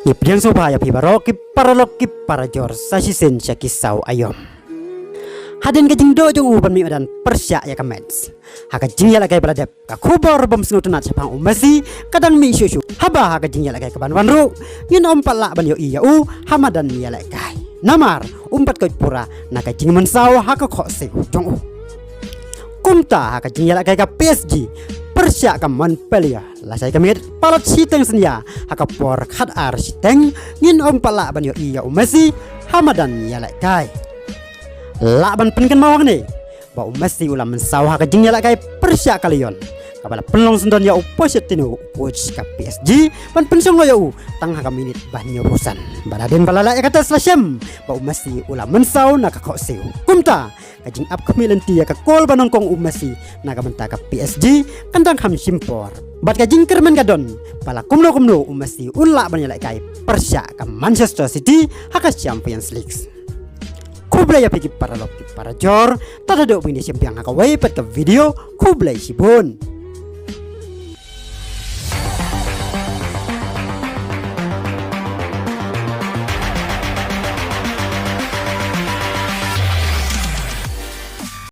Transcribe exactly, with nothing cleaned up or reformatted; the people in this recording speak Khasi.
Ki pdiang sngewbha ïa phi baroh ki paralok ki parajor sa shisien sha ki saw aïom. Hadien ka jingduh jong u ban mih madan pyrshah ïa ka Metz, ha ka jingïalehkai ba la dep, ka khubor bym sngewtynnat shaphang u Messi ka dang mih shuh shuh. Haba ha ka jingïalehkai kaban wan ruh ngin ym pat lah ban ïohi ïa u ha madan ïalehkai, namar um pat koit pura na ka jingmynsaw ha ka khohsiew jong u. Kumta ha ka jingïalehkai ka PSG pyrshah ka Montpellier, lashai ka miet palat shiteng synñia ha ka por khatar shiteng, ngin ym pat lah ban ïohi ïa u Messi ha madan ïalehkai. Lah ban pynkynmaw hangne ba u Messi u la mynsaw ha ka jingïalehkai pyrshah ka Lyon, kaba la pynlong syndon ïa u Pochettino, u coach ka PSG, ban pynshong noh ïa u tang ha ka minit ba hynñiewphew san. Bad hadien ba la leh ïa ka test la shem ba u Messi u la mynsaw na ka khohsiew. Kumta ka jingap khmih lynti ïa ka kol ba nyngkong u Messi na ka bynta ka PSG kan dang kham shim por. Bad ka jingkyrmen ka don ba la kumno kumno u Messi un lah ban ïalehkai pyrshah ka Manchester City ha ka Champions League. Khublei ïa phi ki paralok ki parajor, tad haduh ban ïa shim biang ha kawei pat ka video, khublei shibun.